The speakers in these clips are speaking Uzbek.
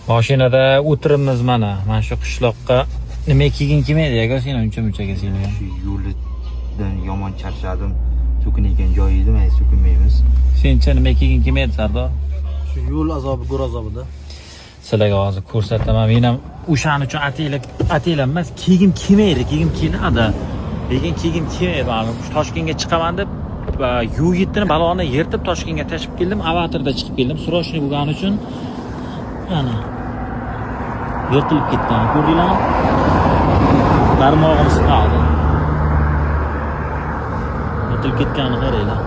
Mashinada o'tiribmiz mana. Mana shu qishloqqa nima kelging kelmaydi, aka, sen uncha munchaga seni ham. Shu yo'lidan yomon charchadim. So'kinayotgan joyi edi, mayli, so'kinmaymiz. Sencha nima kelging kelmaydi, Sardor? Shu yo'l azobi, go'r azobida. Sizlarga hozir ko'rsataman. Men ham o'shaning uchun ataylab, ataylab emas, kelgim kelmaydi, kelgim keladi. Lekin kelgim kelmaydi. Mana shu Toshkentga chiqaman deb U7 ni baloni yirtib Toshkentga tashib keldim, avatarda chiqib keldim. Срочный bo'lgani uchun ana yirtilib ketdi. Ko'rdinglarmi? Barmog'im siqadi. Yirtilib ketganini qaranglar.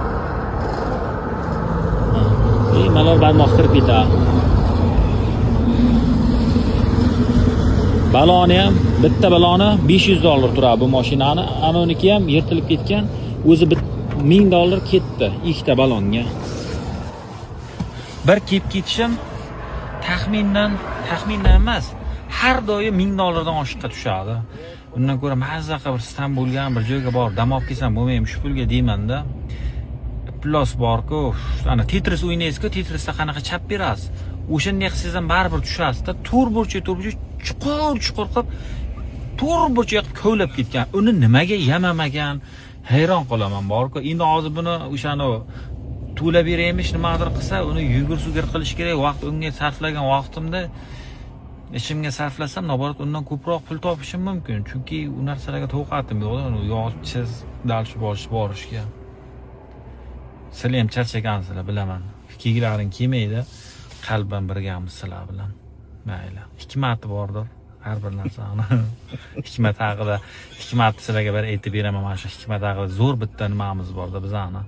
Ha. Bemalol barmoq kirib ketadi. Baloni ham, bitta baloni 500 dollar turadi bu mashinani. Ana uniki ham yirtilib ketgan. O'zi 1000 dollar ketdi ikkita balonga. Bir kelib ketishim taxminan, taxminan emas, har doim 1000 dollardan oshiqqa tushadi. Undan ko'ra mazza qilib bir Istanbulga ham bir joyga borib dam olib kelsam bo'lmaymi shu pulga deymanda. Plos bor-ku, ana Tetris o'ynaysiz-ku, Tetrisda qanaqa chap berasiz? O'shanday qilsangiz ham baribir tushasiz-da, to'rt burchak, to'rt burchak chuqur chuqur qilib, to'rt burchak qilib kovlab ketgan. Uni nimaga yamamagan? Hayron qolaman bor-ku. Endi hozir buni o'shani to'lab beraymish, nimadir qilsa, uni yugur-sugur qilish kerak. Vaqt unga sarflagan vaqtimda ishimga sarflasam, наоборот, undan ko'proq pul topishim mumkin. Chunki u narsalarga toqatim yo'q, uni yoz, chiz, дальше borish borishga. Sizlar ham charchagansizlar, bilaman. Kelgilaring kelmaydi. Qalban birgamiz sizlar bilan. Mayli. Hikmati bordir har bir narsani. Hikmat haqida, hikmatni sizlarga bir aytib beraman. Mana shu hikmat haqida zo'r bitta nimamiz borda bizani.